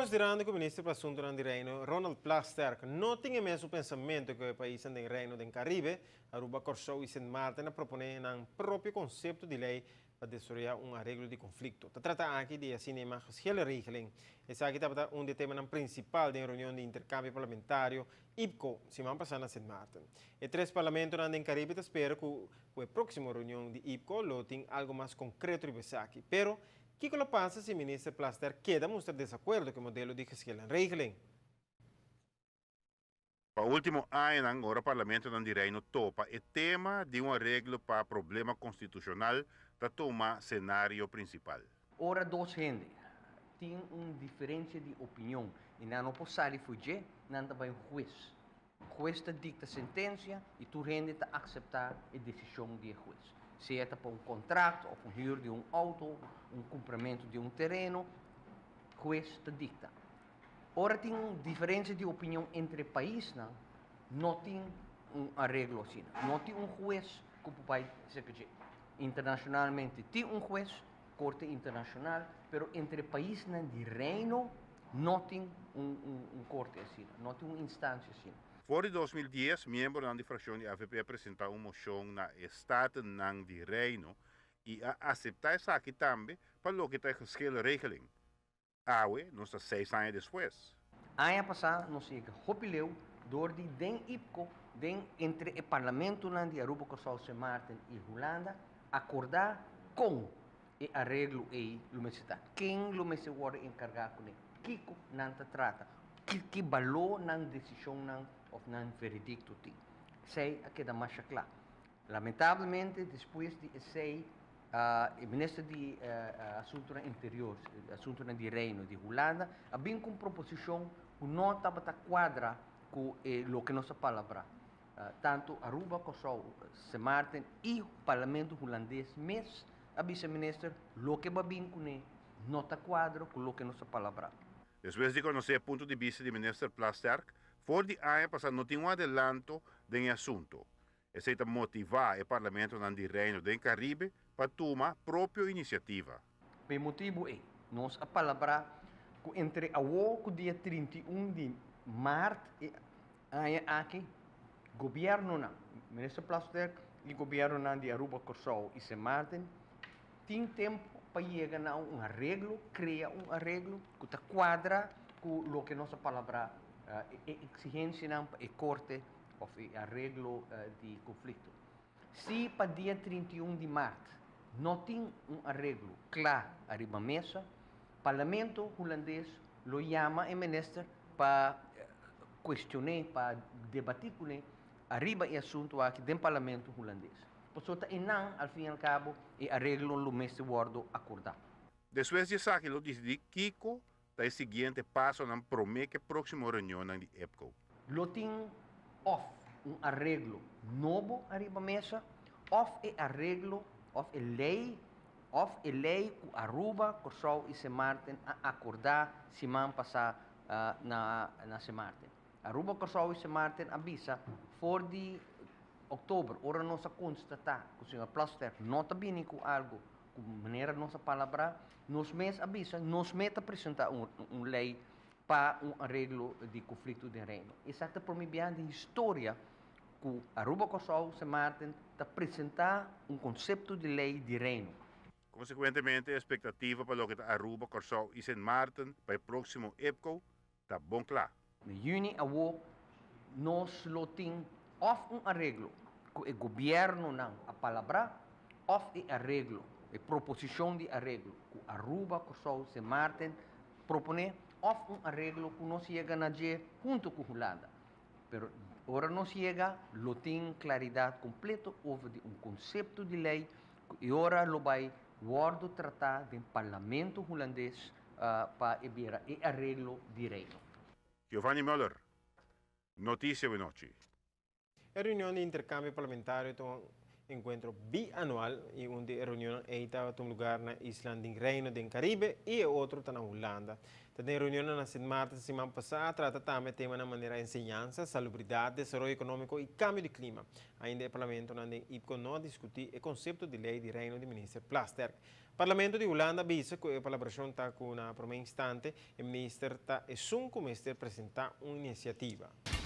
Konsiderando ku Minister pa Asuntunan di Reino, Ronald Plasterk, no tin e mesun pensamentu ku e paisnan den Reino den Karibe, Aruba, Kòrsou i Sint Maarten a proponé nan propio konsepto di lei pa desaroyá un areglo di konflikto. Ta trata aki di e asina yamá geschillenregeling. Esaki tabata un di e temanan prinsipal den e reunion di interkambio parlamentario, IPCO, siman pasá na Sint Maarten. E tres parlamentonan den Karibe ta spera ku ku e próksimo reunion di IPCO lo tin algu mas konkreto riba esaki. Pero, kiko lo pasa si Minister Plasterk keda mustra desakuerdo ku e modelo di geschillenregeling? Pa último añanan ora parlamentonan di Reino topa e tema di un areglo pa problema konstitushonal ta tuma senario prinsipal. Ora dos hende tin un diferensia di opinion i nan no por sali for dje, nan ta bai un hues. Hues ta dikta sentensia i tur hende ta akseptá e desishon di e hues. Sea ta pa un kontrakt òf un hür di un outo, un kumpramentu di un tereno, hues ta dikta. Ora tin un diferensia di opinion entre paisnan, no tin un areglo asina. No tin un hues ku por bai serka dje. Internashonalmente tin un hues, Korte Internashonal, pero entre paisnan di Reino no tin un un korte asina, no tin un instansia asina. For di 2010, miembronan di frakshon di avp a presentá un moshon na e Statennan di Reino i a aseptá esaki tambe pa loke ta e geschilregeling. Awe nos ta seis aña despues. Aña pasá nos yega hopi leu dor di den IPCO, den entre e parlamentonan di Aruba, Kòrsou, Sint Maarten i Hulanda akordá kon e areglo ei lo mester ta, ken lo mester wòrdu enkargá kuné, kiko nan ta trata, ki baló nan desishonnan òf nan veredikto tin. Esei a keda masha kla. Lamentablemente despues di esei e minister di Asuntonan Interior, Asuntonan di Reino di Hulanda a bin ku un proposishon ku no tabata kuadra ku e loke nos a palabrá. Tantu Aruba, Kòrsou, Sint Maarten i Parlamento Hulandes mes a bisa minister loke bo a bin kuné no ta kuadra ku loke nos a palabrá. Despues di konosé e punto di bista di minister Plasterk, for di aña pasá no tin un adelanto den e asunto. Esei ta motivá e parlamentonan di Reino den Karibe pa tuma propio inisiativa. Pa e motibu ei, nos a palabrá ku entre awor ku dia 31 di mart e aña aki, gobièrnunan, Minister Plasterk i gobièrnunan di Aruba, Kòrsou i Sint Maarten, tin tempu pa yega na un areglo, krea un areglo ku ta kuadra ku loke nos a palabrá, e eksigensianan pa e korte òf e areglo di konflikto. Si pa dia 31 di mart no tin un areglo kla ariba mesa, Parlamento Hulandes lo yama e minister pa kuestion'é, pa debatí kuné ariba e asuntu aki den Parlamento Hulandes. Pasobra ta einan, al fin i al kabo, e areglo lo mester wòrdu akordá. Despues di esaki lo disidí kiko ta e siguiente pasonan promé ku e próksimo reunionnan di IPCO. Lo tin òf un areglo nobo ariba mesa òf e areglo òf e lei òf e lei ku Aruba, Kòrsou i Sint Maarten a akordá siman pasá na na Sint Maarten. Aruba, Kòrsou i Sint Maarten a bisa for di òktober ora nos a konstatá ku señor Plasterk no ta bini ku algu Ku manera nos a palabrá, nos mes a bisa, nos mes ta presentá un un lei pa un areglo di konflikto den Reino. Esaki ta promé biaha den historia ku Aruba, Kòrsou, Sint Maarten ta presentá un konsepto di lei di Reino. Konsekuentemente, e espektativa pa loke ta Aruba, Kòrsou i Sint Maarten pa e próksimo IPCO ta bon kla. Na yüni awor nos lo tin òf un areglo ku e gobièrnunan a palabrá òf e areglo, e proposishon di areglo ku Aruba, Kòrsou, Sint Maarten proponé òf un areglo ku nos yega na dje huntu ku Hulanda. Pero ora nos yega lo tin klaridat kompleto over di un konsepto di lei ku e ora lo bai wòrdu tratá den Parlamento Hulandes pa e bira e areglo di Reino. Giovanni Muller, Noticia Wenochi. E reunion di intercambio parlamentario ta un encuentro bianual y un di e reunionnan ey ta tuma lugar na isla den Reino den Caribe y e otro ta na Hulanda. Ta den reunionnan na Sint Maarten siman pasa a trata tambe temanan manera enseñansa, salubridad, desaroyo economico y cambio di clima. Ainda e parlamentonan den IPCO no a discuti e concepto di ley di Reino di Minister Plasterk. Parlamento di Hulanda a bisa cu e palabracion ta cu na prome instante e minister ta esun cu mester presenta un iniciativa.